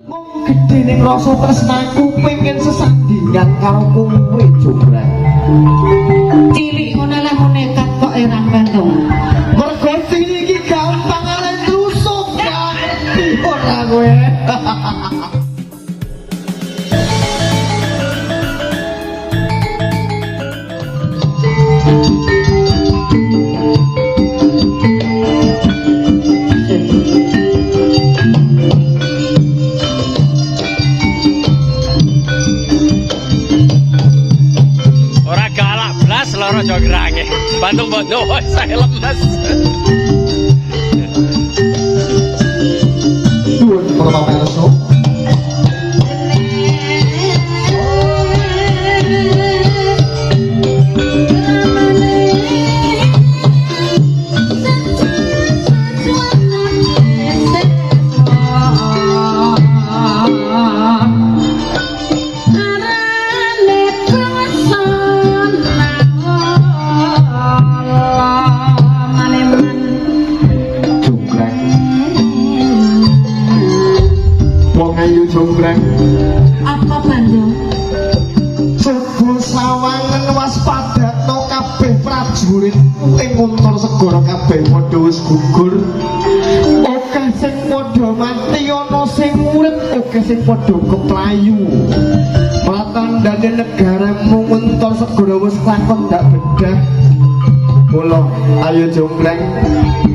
Mung gedhe ning rasa tresnaku pengen sesandingan karo kowe, Jombrang. Cilik ngono lah nekat kok erang Bandung. Mergo cilik iki gampang arep tusuk, gak ngerti ora kowe. Ora galak blas loro jongrange. Bandung bondo saya lemes. Nuwun para pamirsa. Jonggrang. Wong ayu jonggrang. Apa Bandung? Coba sawangen waspadakno kabeh prajurit ing Nguntor Segara kabeh padha wis gugur. Akeh sing padha mati ana sing urip, akeh sing padha keplayu. Matandane negaramu Nguntor Segara wis lakon ndak bedah. Mula ayo jonggrang,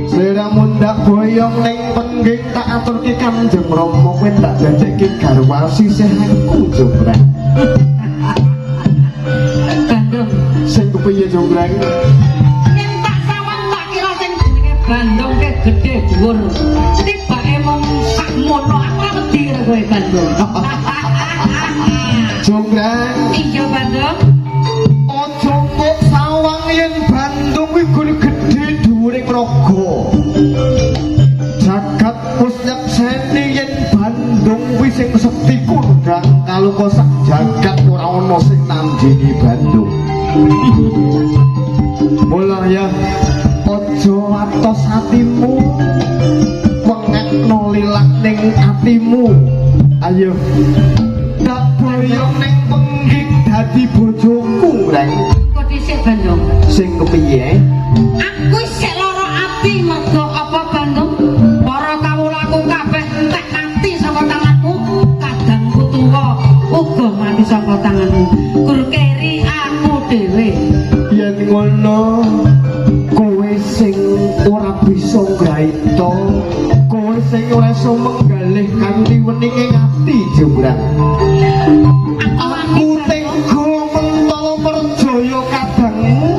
sliramu ndak boyong ning pengging tak aturke Kanjeng Rama kowe ndak dadekke garwa sisih aku jonggrang. Bandung. Sing kepiye jonggrang? Yen tak sawang tak kira sing jenenge Bandung ke gedhe dhuwur. Tibake mung sakmono aku ora wedi karo kowe Bandung. Jonggrang, Iya Bandung. aja mbok sawang yen Bandung kuwi gur gedhe dhuwure raga. Jagat wis nyekseni yen Bandung kuwi sing sekti kondang kaluka sak jagat ora ana sing nandingi Bandung. Mula ya aja atos atimu, wengekno lilak ning atimu. Ayo tak boyong ning pengging dadi bojoku, Reng. Kok dhisik Bandung? Sing kepiye? Aku isih lara ati mergo apa Bandung? Para kawulaku kabeh entek mati saka tanganku, kadangku tuwa uga mati saka tanganmu. Gur keri aku dhewe. Yen ngono kowe sing ora bisa ngraita, kowe sing ora iso menggalih kanthi weninge ati, Jombrang. Aku tega mentala perjaya kadangmu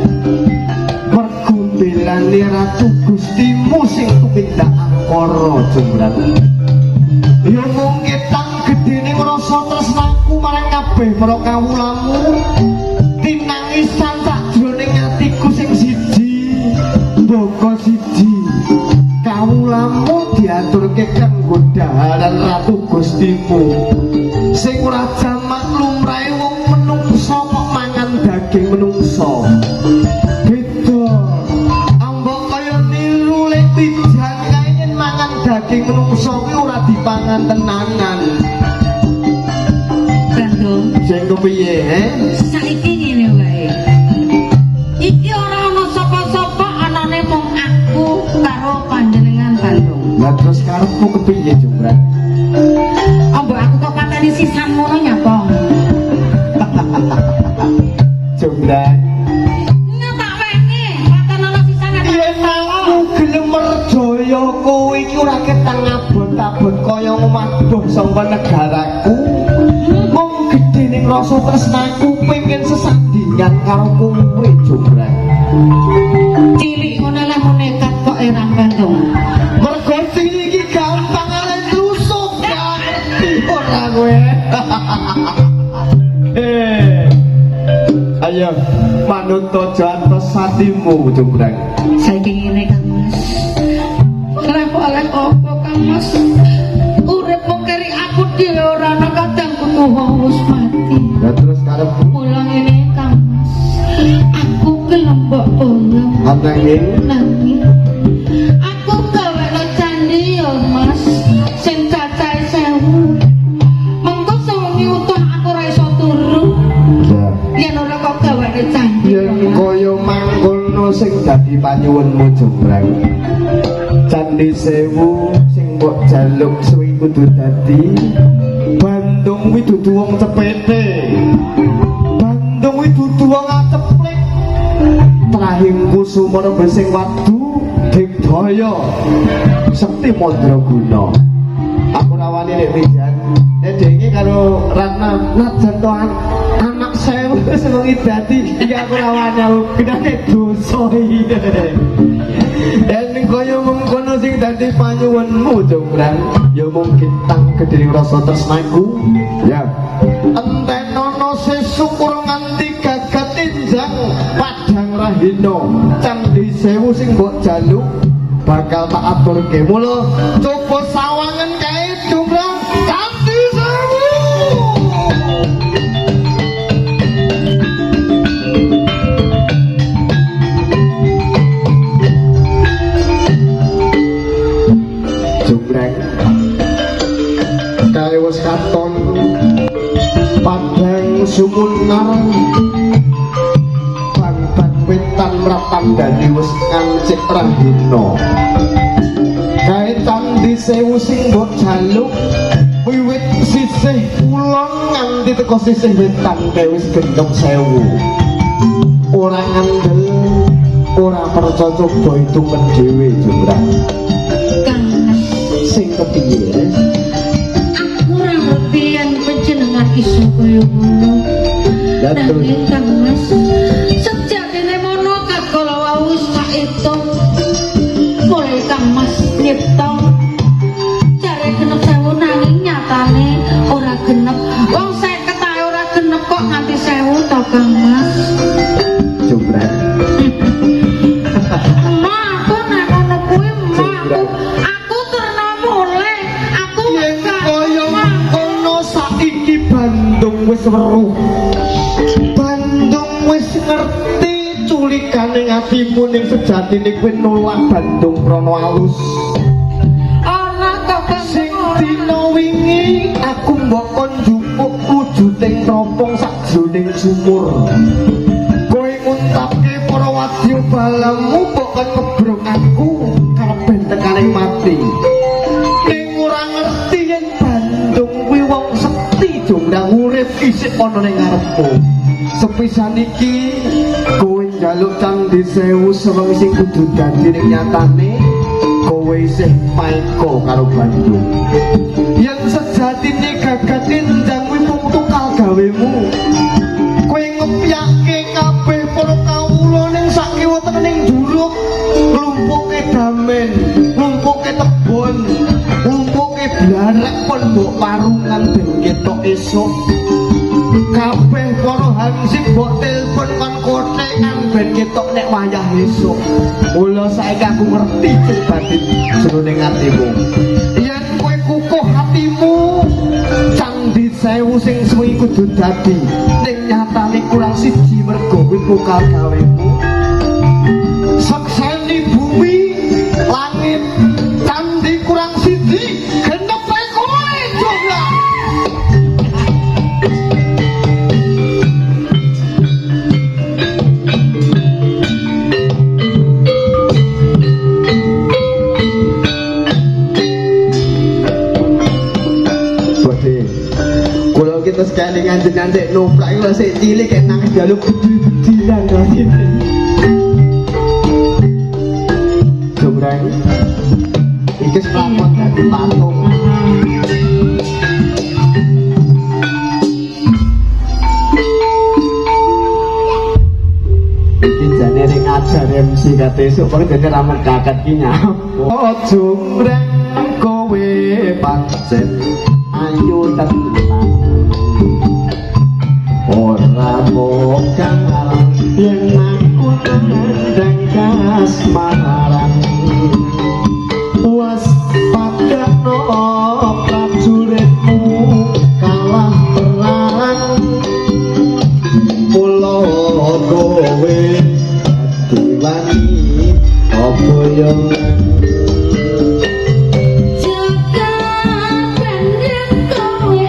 mergo mbelani ratu Gustimu sing tumindak angkara, Jombrang. Ya mung ketang gedene ngrasa tresnaku marang kabeh para kawulamu tinangisan sakjroning atiku sing siji mbaka siji kawulamu diaturke kanggo daharan ratu Gustimu sing ora jamak lumrahe wong menungsa kok mangan daging menungsa. Beda ambok kaya niru lek pijan kae yen mangan daging menungsa kuwi ora dipangan tenanan. Bandung. Sing kepiye, he? Saiki ngene wae. Iki ora ana sapa-sapa, anane mung aku karo panjenengan Bandung. Lah terus karepmu kepiye, Jombrang? Ambok aku kok pateni sisan ngono nyapa? Jombrang. Nek tak wene, paten ana sisan aku. Yen aku gelem merjaya kowe iki ora ketang abot-abot kaya ngomah saka negaraku. Mung gedhe ning rasa tresnaku pengen sesandingan karo kowe, Jombrang. Cilik ngono lah nekat kok erang Bandung. Mergo cilik iki gampang arep tusuk, gak ngerti ora kowe. Eh. Ayo manut aja antos atimu, Jombrang. Saiki ngene Kang Mas. Oleh-oleh opo Kang Mas? Urip mung keri aku dhewe ora ana kadangku tuwa wis mati. Lah terus karepmu? Mula ngene Kang Mas. Aku gelem mbok boyong. Ananging Nanging aku gawekno candi ya Mas sing cacahe 1000. panyuwunmu, Jombrang. Candi Sewu sing mbok jaluk suwi kudu dadi. Bandung kuwi dudu wong cepete. Bandung kuwi dudu wong aceplik. Trahing kusuma besing wadu digdaya sekti mandraguna. Aku rawani nek mijan. Nek denge karo Ratna najan to anak sewu senengi dadi iki aku rawani aku genane dosa iki. Yen kaya mengkono sing dadi panyuwunmu, Jombrang, ya mung gintang gedhe rasa tresnaku. Ya. Entenono sesuk ora nganti gagat tinjang padang rahina Candi Sewu sing mbok jaluk bakal tak aturke. Mula coba sawangen kae, Jombrang, Candi Sewu. Jombrang, kae wis katon padang sumunar bang-bang wetan mratandani wis ngancik rahina. Kae Candi Sewu sing mbok jaluk wiwit sisih kulon nganti teko sisih wetan kae wis genep 1000. Ora ngandel ora percaya coba hitungen dhewe, Jombrang. Kang Mas, Sing kepiye? Aku ora ngerti yen panjenengan iso kaya ngono. Lah terus? Nanging Kang Mas, sejatine mono kakala wau wis tak itung. Mulai Kang Mas ngitung jare genep 1000 nanging nyatane ora genep. Wong 50 ae ora genep kok nganti 1000 to, Kang Mas. Jombrang. Ma, aku nek ngono kuwi ma aku terna mulih. Aku Yen gak- kaya Ma. mengkono saiki Bandung wis weruh. Bandung wis ngerti culikane atimu ning sejatine kowe nolak Bandung krana alus. Ora kok Kang Sing ora. dina wingi aku mbok kon njupuk wujuding tropong sakjroning sumur. Kowe nguntapke para wadya balamu mbok kon ngebrok aku karep ben tekane mati. Ning ora ngerti yen Bandung kuwi wong sekti jombrang urip isih ana ning ngarepmu. Sepisan iki kowe njaluk Candi Sewu sewengi sing kudu dadi ning nyatane kowe isih paeka karo Bandung. Yen sejatine gagat tinjang kuwi mung tukal gawemu. Kowe ngepyake kabeh para kawula ning sak kiwa tekening juruk, nglumpuke damen, nglumpuke tebon, nglumpuke blarek pon mbok parungan ben ketok esuk. Kabeh para hansip mbok telepon kon kothekan ben ketok nek wayah esuk. Mula saiki aku ngerti batin jroning atimu. Yen kowe kukuh hatimu, Candi Sewu sing suwi kudu dadi ning nyatane kurang siji mergo kuwi tukal gawemu. Sekseni bumi langit candi kurang siji genep ae kowe, Jombrang. Bodhe. Kula iki terus kelingan jenengan sik nuplak iki lho sik cilik kek nangis jaluk bedil-bedilan rasine. Jombrang. Iki selakon dadi patung. Iki jane ning ngajar MC kate esuk kok jane ra kakat ki nyapa. Oh Jombrang kowe pancen ayu tenan. Ora mokal yen aku nandang kasmaran. Was padano prajuritmu kalah perang. Mula kowe dadi wani apa yo Jaga bandeng kowe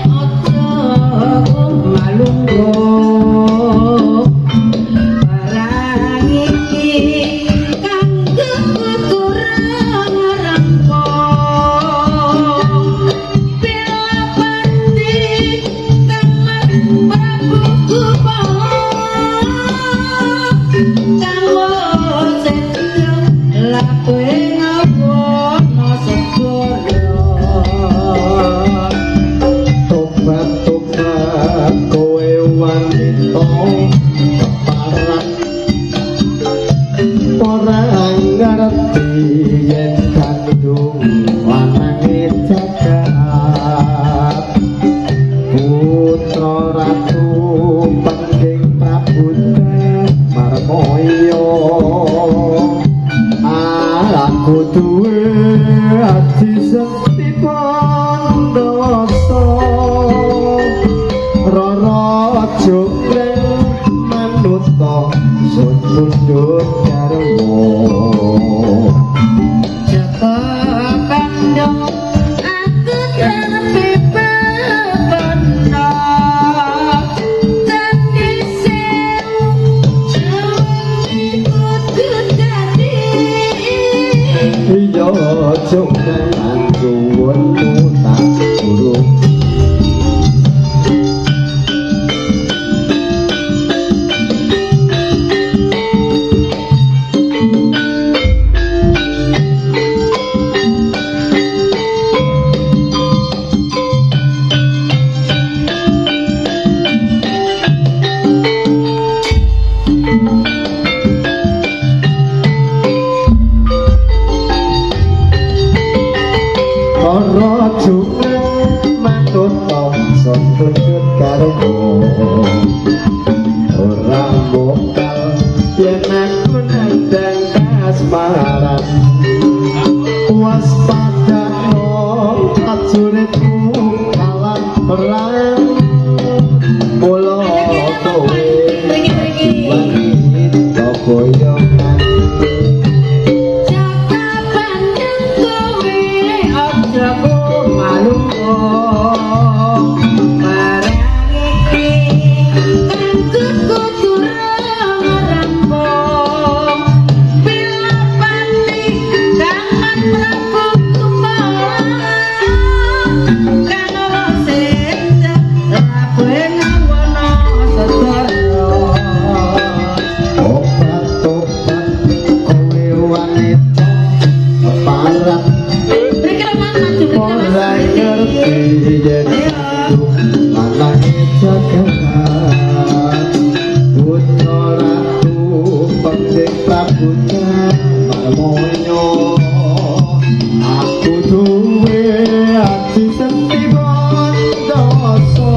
sun pundhut garwa ora mokal yen aku nandhang kasmaran waspadakno prajuritmu kalah perang mula kowe wanita boyongan. Jaka Bandung kowe aja kumalungko barang iki kanggo durung rampung Pilapati Kang Prabu Kumala kang ora sedo lakuke ngawono segara. Obat-obat kowe wanita parah. Mriki lho Mas, maju mriki Mas. Ora ngerti yen lanange jagat putra ratu penting Prabu Marmoyo aku duwe ati senti bondoso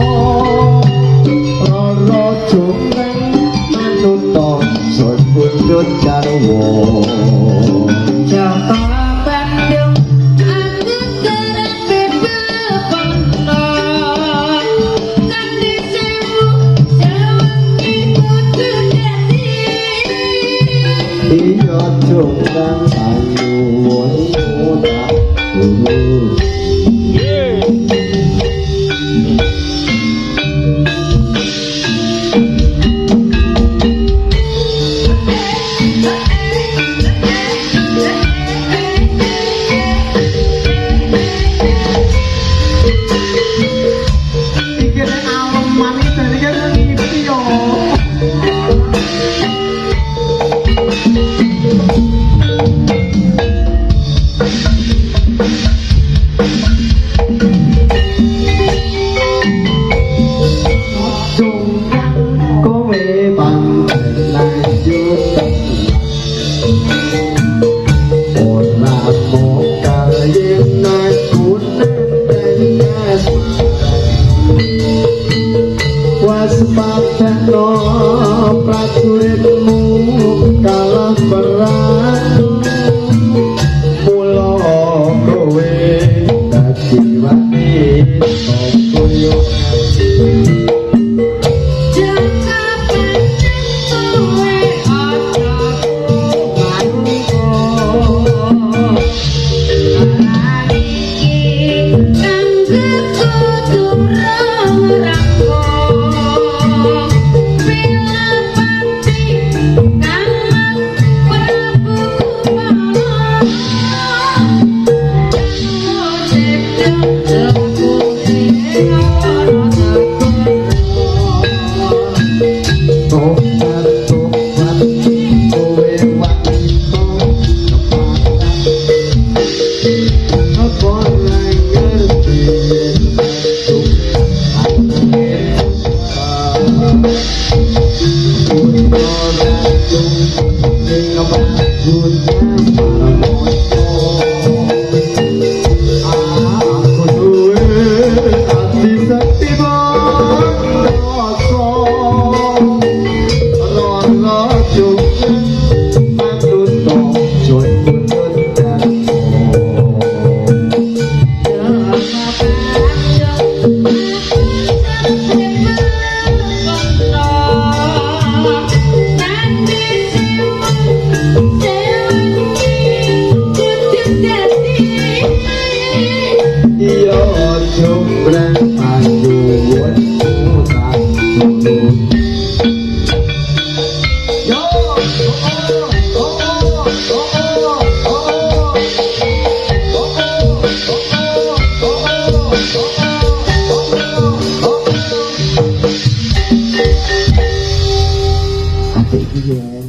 rara jongeng manuta sun pundhut garwa. Jaka Bandung aku kerep bepondo Candi Sewu sewengi kudu dadi. Iya jongkang panyuwunmu tak turu. Iki nek aleman iki dadi kan ngipi yo. Jongkang kowe pancen lanjut ora mokal yen aku nandhang kasmaran waspadakno prajuritmu kalah perang mula kowe dadi wanita boyongan. Jaka Bandung kowe aja kumalungko barang iki kanggo durung rampung Pilapati Kang Prabu Kumala Tobat-tobat kowe wanita keparat apa ora ngerti yen aku anake putra ratu ing Prabu Marmoyo aku duwe ati sekti bondoso Rara jongkang manuta sun pundhut garwa. Iya jombrang panyuwunmu tak turut. Yo, oh, oh, oh, oh, oh, oh. Oh, oh, oh, oh, oh, oh, oh. Apik iki ya.